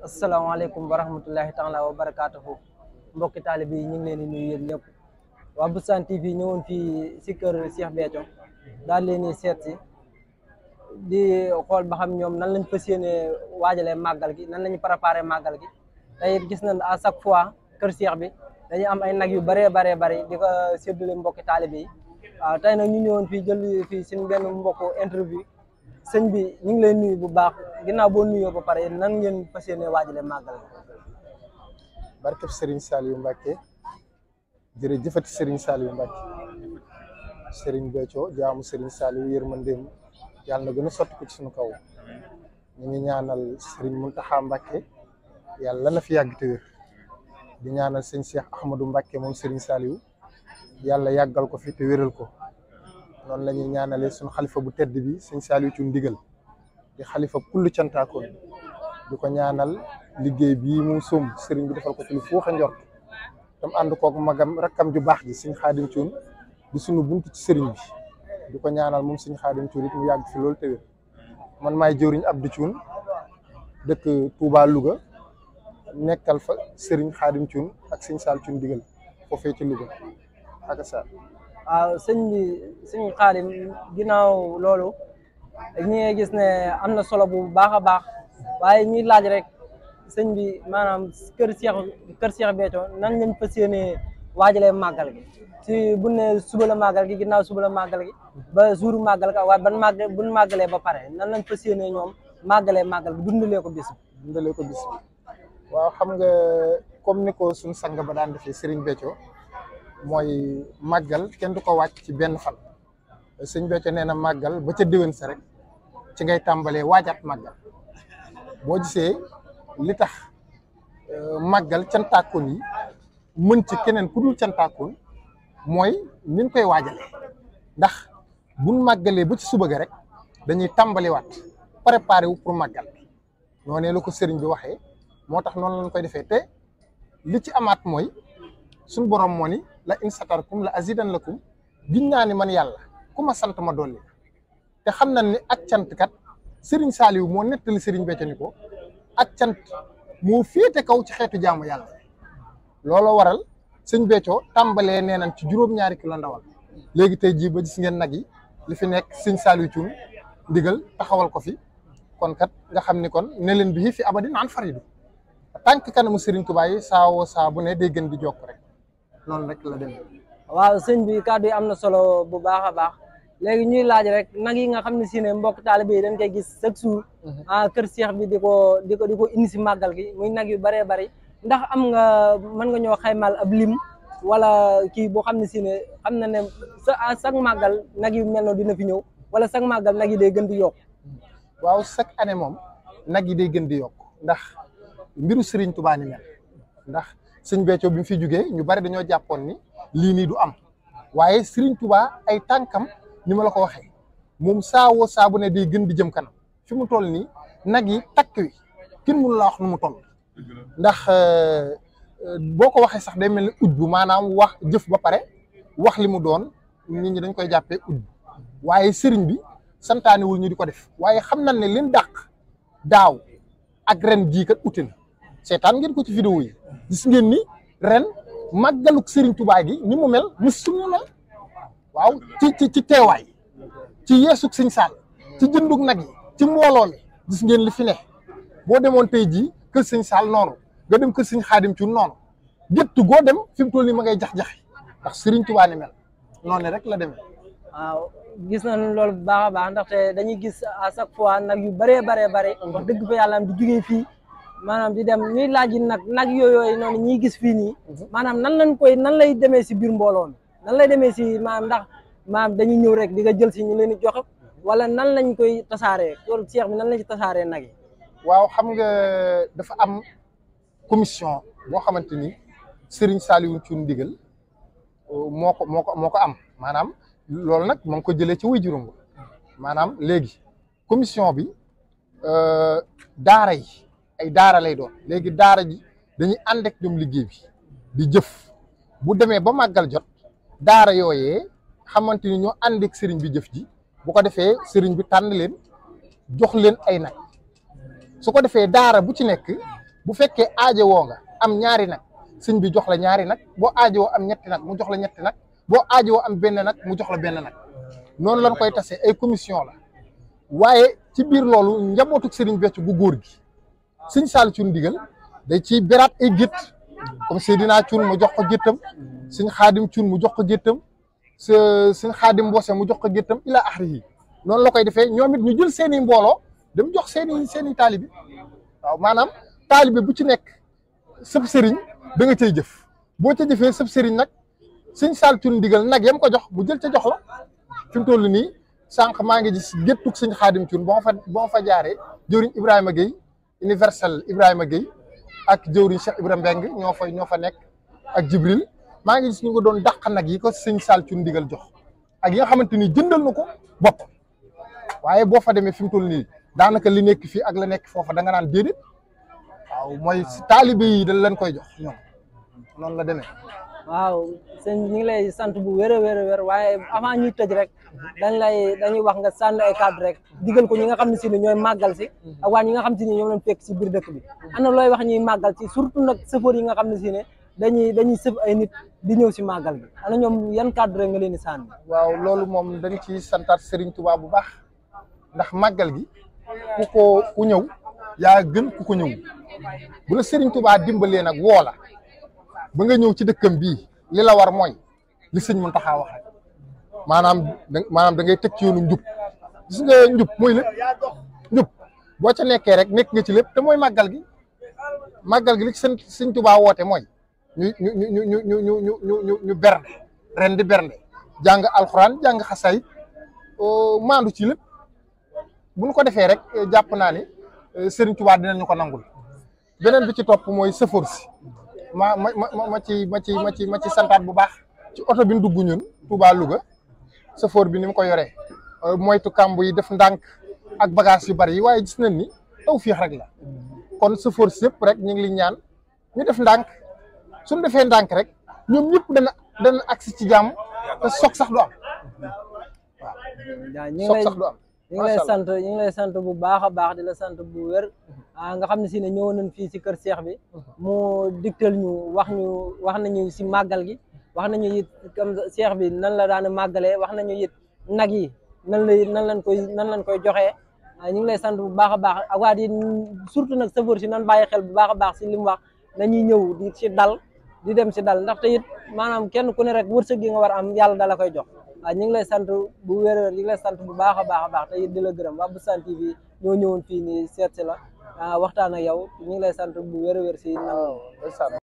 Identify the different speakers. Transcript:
Speaker 1: asalaamaaleykum wa rahmatullahi taala wa barakaatuhu mbokki taalibe yi ñu ngi leen di nuyu yéen ñëpp waa Boustan TV ñëwoon fii si kër Cheikh Béthio daal leen di seet si di xool ba xam ñoom nan lañ fas yéene waajalee màggal gi nan lañu préparé màggal gi tey it gis nañ à chaque fois kër Cheikh bi dañuy am ay nag yu bëree bari di ko séddale mbokki taalibe yi waaw tey nag ñu ñëwoon fii jël fii suñu benn mbokku interview sëñ bi ñu ngi lay nuyu bu baax ginnaaw boo nuyoo ba pare nan ngeen fas yéene waajale màggal
Speaker 2: barkeb Serigne Saliou Mbacké jërëjëfati Serigne Saliou Mbacké Serigne Béthio jaamu Serigne Saliou yërmandeem yàlla na gën a sotti ko ci suñu kaw ñu ngi ñaanal Serigne Mountakha Mbacké yàlla na fi yàgg te wér di ñaanal sëñ Cheikh Ahmadou Mbacké moom Serigne Saliou yàlla yàggal ko fi te wéral ko noonu la ñuy ñaanalee suñu xalifa bu tedd bi sëñ Saliou ci ndigal di xalifa kullu cantaakoon di ko ñaanal liggéey bii mu sumb sëriñ bi defal ko ci lu fuuxa njort tam ànd kook magam rakkam ju baax ji sëñ Xaadim Cuun di sunu bunt ci sëriñ bi di ko ñaanal moom sëñ Xaadim Cuun it mu yàgg fi loolu te wér man maay jëwriñ Abdou Cuun dëkk Touba Louga nekkal fa sëriñ Xaadim Cuun ak sëñ Sall Cuun digal foofee ci Louga ak sa
Speaker 1: waaw sëñ bi sëñ Xaadim ginnaaw loolu ñi nga gis ne am na solo bu baax a baax waaye ñuy laaj rek sëñ bi maanaam kër Cheikh Béthio nan lañ fas yéene waajalee màggal gi si bu ne suba la màggal gi ginnaaw suba la màggal gi ba jour màggal ga waaye buñ màggalee ba pare nan lañ fas yéene ñoom màggalee màggal bi dundalee ko bis
Speaker 2: bi waaw xam nga comme ni ko suñ sang ba daan defee Serigne Béthio mooy màggal kenn du ko wàcc ci benn fan sëñ Béthio nee na màggal ba ca déwén sa rek ci ngay tàmbalee waajaat màggal boo gisee li tax màggal cantaakoon yi mën ci keneen ku dul cantaakoon mooy niñ koy waajalee ndax buñ màggalee ba ci suba ga rek dañuy tàmbaliwaat préparé wu pour màggal noonu la ko sëriñ bi waxee moo tax noonu lañ koy defee te li ci amaat mooy suñ borom moo ni la in sakartum la azidan lakum giñ naa ni man yàlla ku ma sant ma dolli te xam nañ ni ak cant kat Serigne Saliou moo nettali Serigne Béthio ni ko ak cant moo féete kaw ci xeetu jaamu yàlla looloo waral sëñ Béthio tàmbalee nee nañ ci juróom-ñaari kilo ndawal léegi tey jii ba gis ngeen nag yi li fi nekk sëñ Saliou Thioune ndigal taxawal ko fi kon kat nga xam ni kon ne leen bi fi abadin an faridu tànk kanamu Serigne Touba yi saawoo saa bu ne day gën di jokk rek noonu rek la demee.
Speaker 1: waaw sëñ bi kàddu yi am na solo bu baax a baax léegi ñuy laaj rek nag yi nga xam ne si ne mbokk taalibe yi dañ koy gis chaque jour kër Cheikh bi di ko indi si màggal gi muy nag yu bëree bëri ndax am nga mën nga ñoo xaymal ab lim wala kii boo xam ne si ne xam na ne chaque màggal nag yu mel noonu dina fi ñëw wala chaque màggal nag yi day gën di yokk
Speaker 2: waaw chaque année moom nag yi day gën di yokk ndax mbiru Serigne Touba ni mel ndax sëñ Béthio bi mu fi jógee ñu bari dañoo jàppoon ni lii nii du am waaye Serigne Touba ay tànkam ni ma la ko waxee moom saawoo saabu ne day gën di jëm kanam fi mu toll nii nag yi takk wi kenn mënu la wax nu mu toll ndax boo ko waxee sax day mel ni uj bu maanaam wax jëf ba pare wax li mu doon nit ñi dañ koy jàppee uj bu waaye sëriñ bi santaanewul ñu di ko def waaye xam nañ ne leen dàq daaw ak ren jii kat uti na seetaan ngeen ko ci vidéo yi gis ngeen ni ren màggaluk Serigne Touba gi ni mu mel musul mu mel waaw ci teewaay ci yeesug sëñ Saal ci jëndug nag yi ci mbooloo mi gis ngeen li fi ne boo demoon tey jii kër sëñ Saal noonu nga dem kër sëñ Xaadim Cuun noonu géttu goo dem fi mu toll nii ma ngay jax-jaxi ndax Serigne Touba ni mel noonu rek la demee.
Speaker 1: waaw gis nañ loolu bu baax a baax ndaxte dañuy gis à chaque fois nag yu bëree bare wax dëgg fa yàlla am di jugee fii maanaam di dem ñuy laaj nag yooyu noonu ñuy gis fii nii maanaam nan lay demee si biir mbooloo mi nan lay demee si maanaam ndax maanaam dañuy ñëw rek di nga jël si ñu leen di joxe wala nan lañ koy tasaaree kër Cheikh bi nan lañ ci tasaaree nag yi.
Speaker 2: waaw xam nga dafa am commission boo xamante ni Serigne Saliou Thioune ndigal moo ko am maanaam loolu nag moo ngi ko jëlee ci way juróom maanaam léegi commission bi daara yi ay daara lay doon léegi daara ji dañuy ànd ak ñoom liggéey bi di jëf bu demee ba màggal jot daara yooyee xamante ni ñoo ànd ak sëriñ bi jëf ji bu ko defee sëriñ bi tànn leen jox leen ay nag su ko defee daara bu ci nekk bu fekkee aajo woo nga am ñaari nag sëñ bi jox la ñaari nag boo aajo woo am ñetti nag mu jox la ñetti nag boo aajo woo am benn nag mu jox la benn nag noonu lañ koy tasee ay commission la waaye ci biir loolu njabootu Serigne Béthio bu góor gi sëñ Saliou Thioune Ndigal day ciy beraat ay gétt comme Seydina Thioune mu jox ko géttam sëñ Xaadim Thioune mu jox ko géttam sëñ Xaadim Mbose mu jox ko géttam ila axrihi noonu la koy defee ñoom it ñu jël seeni mbooloo dem jox seeni taalibi waaw maanaam taalibe bu ci nekk sëb sëriñ da nga cay jëf boo ca jëfee sëb sëriñ nag sëñ Saliou Thioune Ndigal nag yam ko jox mu jël ca jox la fi mu toll nii sànq maa ngi gis géttug sëñ Xaadim Thioune boo ma fa jaaree jëwriñ Ibrahima Gueye universel Ibrahima Gueye ak jëwriñ Cheikh Ibrahima Mbeng ñoo fa nekk ak Jibril maa ngi gis ñu ko doon dàq nag yi ko sëñ Saliou Thioune Ndigal jox ak yi nga xamante ni jëndal na ko bopp waaye boo fa demee fi mu toll nii daanaka li nekk fii ak la nekk foofa da nga naan déedéet waaw mooy taalibe yi dañ leen koy jox ñoom noonu la demee.
Speaker 1: waaw sëñ ñu ngi lay sant bu wér a wér waaye avant ñuy tëj rek dañuy wax nga sànni ay kàddu rek digal ko ñi nga xam ne si ne ñooy màggal si ak waa ñi nga xam si ne ñoom lañ fekk si biir dëkk bi ana looy wax ñuy màggal si surtout nag sëfoor yi nga xam ne si ne dañuy sëf ay nit di ñëw si màggal bi ana ñoom yan kàddu rek nga leen di sànni.
Speaker 2: waaw loolu moom dañ ci santaat Serigne Touba bu baax ndax màggal gi ku ñëw yaa gën ku ko ñëw bu la Serigne Touba dimbalee nag woo la ba nga ñëw ci dëkkam bii li la war mooy li sëñ Mountakha wax rek maanaam da ngay teg ci yoonu njub gis nga njub mooy lépp njub boo ca nekkee rek nekk nga ci lépp te mooy màggal gi li ci sëñ Touba woote mooy ñu bernde ren di bernde jàng alxuraan jàng xasaayid maandu ci lépp bu ñu ko defee rek jàpp naa ni Serigne Touba dinañu ko nangul beneen bi ci topp mooy sëfoor si ma ci santaat bu baax ci oto bi ñu dugg ñun Touba Louga sëfoor bi ni mu ko yoree moytu kàmb yi def ndànk ak bagage yu bari yi waaye gis nañ ni tawfeex rek la kon sëfoor si yëpp rek ñu ngi li ñaan ñu def ndànk suñu defee ndànk rek ñoom ñëpp dana agsi ci jàmm te soog sax du am waaw soog sax du am.
Speaker 1: ñu ngi lay sant bu baax a baax di la sant bu wér nga xam ne si ne ñëwoon nañ fii si kër Cheikh bi mu digtal ñu wax nañu si màggal gi wax nañu it comme Cheikh bi nan la daan màggalee wax nañu it nag yi nan lañ koy joxee ñu ngi lay sant bu baax a baax ak waa di surtout nag sëfoor si nan bàyyi xel bu baax a baax si li mu wax nañuy ñëw di si dal di dem si dal ndaxte it maanaam kenn ku ne rek wërsëg gi nga war am yàlla dala koy jox waaw ñu ngi lay sant bu wér ñu ngi lay sant bu baax a baax te it di la gërëm waa Boussane TV ñoo ñëwoon fii nii seet si la waxtaan ak yow ñu ngi lay sant bu wér si nangu